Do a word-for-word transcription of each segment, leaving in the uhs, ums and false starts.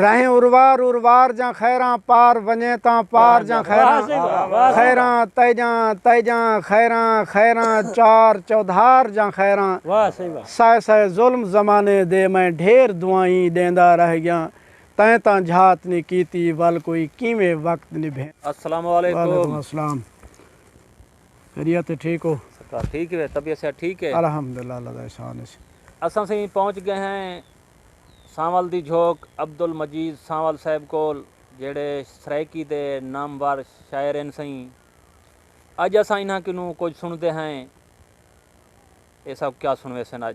رہیں اروار اروار جاں خیراں، پار ونڄیں تاں پار جاں خیراں۔ خیراں تیجاں تیجاں خیراں، خیراں چار چودھار جاں خیراں۔ سائے سائے ظلم زمانے دے میں ڈھیر دعائیں ݙیندا رہ ڳیاں۔ تیں تاں جھات نی کیتی، ول کوئی کیویں وقت نبھے۔ السلام علیکم۔ وعلیکم السلام۔ خیریت ہے، ٹھیک ہو؟ سرکار ٹھیک ہے، طبیعت صحت ٹھیک ہے؟ الحمدللہ، اللہ دا احسان ہے۔ اساں سئیں پہنچ ڳئے ہیں سانول دی جھوک عبدالمجید سانول صاحب کول، جیڑھے سرائیکی دے نامور شاعر ہن سئیں۔ اڄ اساں انہاں کنوں کجھ سݨدے ہیں، اے ساکوں کیا سݨویسن اڄ۔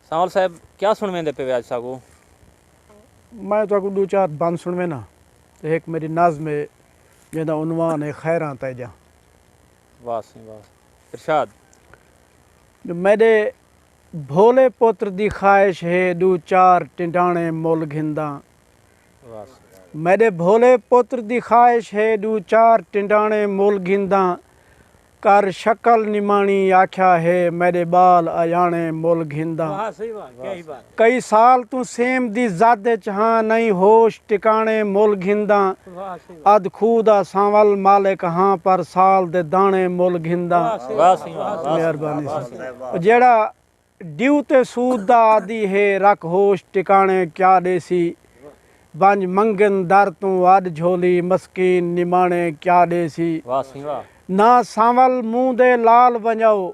سانول صاحب، کیا سݨویندے پئے وے اڄ ساکوں؟ میں تہاکوں ݙو چار بند سݨوینداں تے ہک میݙی نظم ہے جیندا عنوان ہے خیراں تیجاں۔ واہ سئیں واہ۔ ارشاد۔ جو میݙے بھولے پتر دی خواہش ہے، ݙو چار ٹنڈاݨے مل گھنداں۔ میݙے بھولے پتر دی خواہش ہے، ݙو چار ٹنڈاݨے مل گھنداں۔ کر شکل نماݨی آکھیا ہے، میݙے ٻال ایاݨے مل گھنداں۔ کئی سال توں سیم دی زد اچ ہاں، نئیں ہوش ٹکاݨے مل گھنداں۔ ادھ کھوہ دا سانول مالک ہاں، پر سال دے داݨے مل گھنداں۔ مہربانی سئیں۔ جیڑھا ݙیو تے سود دا عادی ہے، رکھ ہوش ٹکاݨے کیا ݙیسی۔ ونڄ منگن در توں اݙ جھولی، مسکین نماݨے کیا ݙیسی۔ واہ سئیں واہ۔ نہ سانول منہ دے لال ونڄاؤ،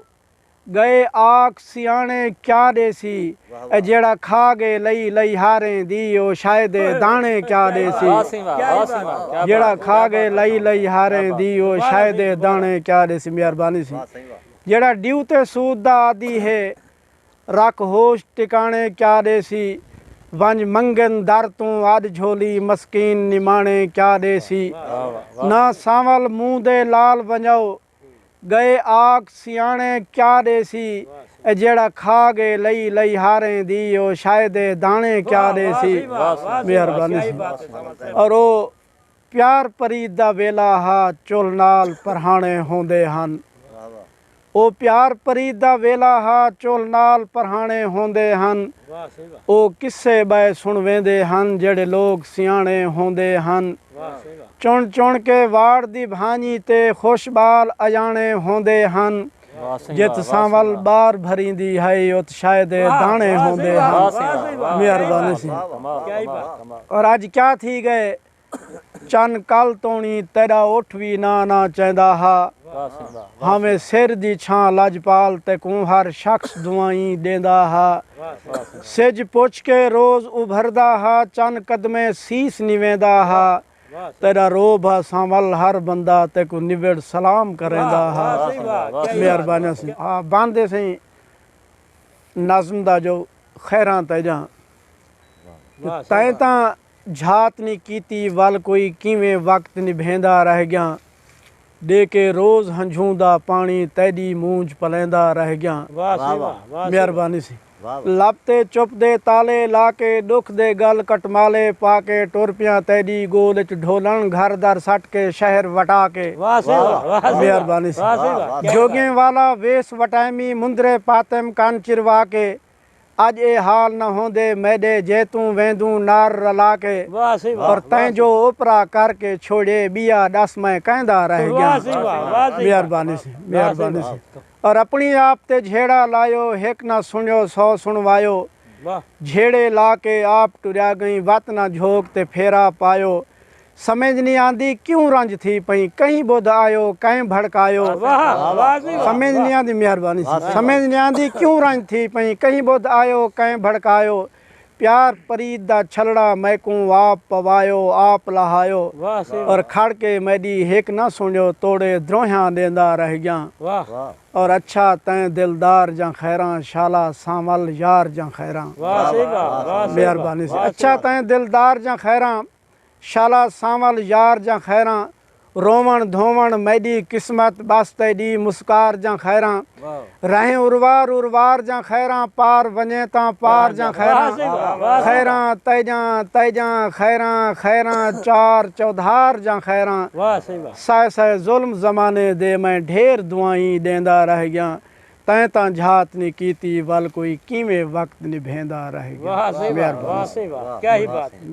ڳئے آکھ سیاݨے کیا ݙیسی۔ اے جیڑھا کھا ڳئے لئی لئی ہاریں دی، او شاید داݨے کیا ݙیسی۔ واہ سئیں واہ، واہ سئیں واہ، کیا بات ہے، کیا بات ہے۔ جیڑھا کھا ڳئے لئی لئی ہاریں دی، او شاید داݨے کیا ݙیسی۔ مہربانی سئیں۔ واہ سئیں واہ۔ جیڑھا ݙیو تے سود دا عادی ہے، رکھ ہوش ٹکاݨے کیا ݙیسی۔ ونڄ منگن در توں اݙ جھولی، مسکین نماݨے کیا ݙیسی۔ واہ واہ، واہ۔ نہ سانول منہ دے لال ونڄاؤ، ڳئے آکھ سیاݨے کیا ݙیسی۔ اے جیڑھا کھا ڳئے لئی لئی ہاریں دی، او شاید داݨے کیا ݙیسی۔ واہ سئیں واہ۔ مہربانی سئیں۔ اور او پیار پریت دا ویلا ہا، چلھ نال پرہاݨے ہوندے ہن۔ او پیار پریت دا ویلا ہا، چلھ نال پرہاݨے ہوندے ہن۔ او قصے ٻئے سݨویندے ہن، جیڑھے لوک سیاݨے ہوندے ہن۔ چݨ چݨ کے واڑ دی بھانڄی تے، خوش ٻال ایاݨے ہوندے ہن۔ جت سانول ٻار بھریندی ہئی، ات شاید داݨے ہوندے ہن۔ مہربانی سئیں۔ اور اڄ کیا تھی ڳئے؟ چن کل توݨی تیݙا اٹھ وی ناں نہ چیندا ہا۔ واہ سئیں واہ، واہ۔ ہاویں سر دی چھاں لجپال، تیکوں ہر شخص دعائیں ݙیندا ہا۔ واہ سئیں واہ۔ سجھ پچھ کے روز ابھردا ہا، چن قدمیں سیس نویندا ہا۔ واہ سئیں۔ تیݙا رعب ہا سانول، ہر بندہ تیکوں نوڑ سلام کریندا ہا۔ واہ سئیں واہ، کیا بات ہے۔ مہربانی سئیں۔ ہا، باندے سئیں نظم دا جو خیراں تیجاں۔ واہ سئیں تیں واہ۔ تاں جھات نی کیتی، ول کوئی کیویں وقت نبھیندا رہ ڳیاں۔ ݙے کے روز ہنجھوں دا پاݨی، تیݙی مونجھ پلیندا رہ ڳیاں۔ واہ سئیں واہ، واہ سئیں۔ مہربانی سئیں۔ واہ واہ۔ لب تے چپ دے تالے لا کے، ݙکھ دے ڳل کٹمالے پا کے، ٹر پیاں تیݙی ڳول اچ ڈھولݨ، گھر در سٹ کے شہر وٹا کے۔ واہ سئیں واہ، واہ سئیں واہ۔ مہربانی سئیں۔ واہ سئیں واہ۔ جوڳیں والا ویس وٹائمی، مندرے پاتم کن چروا کے۔ اڄ اے حال نہ ہوندے میݙے، جے توں ویندوں نار رلا کے۔ واہ سئیں واہ، اور تیں واہ جو سئیں۔ اوپرا کر کے چھوڑے، ٻیا ݙس میں کیندا رہ ڳیاں۔ واہ سئیں واہ، واہ سئیں واہ۔ مہربانی سئیں، واہ سئیں مہربانی واہ۔ سئیں۔ اور اپݨی آپ تے جھیڑا لایو، ہک نہ سݨیو سو سݨوایو۔ واہ۔ جھیڑے لا کے آپ ٹریا ڳئیں، وت نہ جھوک تے پھیرا پایو۔ سمجھ نی آندی کیوں رنج تھی پئیں، کہیں ٻدھ آیو، کہیں بھڑکایو۔ واہ، واہ جی واہ۔ سمجھ نی آندی، مہربانی سئیں۔ واہ سئیں۔ سمجھ نی آندی کیوں رنج تھی پئیں، کہیں ٻدھ آیو، کہیں بھڑکایو۔ پیار پریت دا چھلڑا میکوں آپ پوایو، آپ لہایو۔ واہ سئیں۔ اور کھڑ کے میݙی ہک نہ سݨیو، توڑے دروہیاں ݙیندا رہ ڳیاں۔ واہ۔ واہ۔ اور اچھا تیں دلدار جاں خیراں، شالا سانول یار جاں خیراں۔ واہ سئیں واہ، واہ سئیں واہ۔ مہربانی سئیں۔ واہ سئیں اچھا واہ۔ تیں دلدار جاں خیراں، شالا سانول یار جاں خیراں، رووݨ دھووݨ میݙی قسمت، ٻس تیݙی مسکار جاں خیراں۔ واہ۔ رہیں اروار اروار جاں خیراں، پار ونڄیں تاں پار جاں خیراں۔ واہ جی واہ، واہ جی واہ۔ خیراں تیجاں تیجاں خیراں، خیراں چار چودھار جاں خیراں۔ واہ سئیں واہ۔ سائے سائے ظلم زمانے دے میں ڈھیر دعائیں ݙیندا رہ ڳیاں۔ تیں تاں جھات نی کیتی ول کوئی کیویں وقت نبھیندا رہ ڳیا۔ واہ سئیں واہ، مہربانی۔ واہ سئیں واہ، کیا ہی بات ہے۔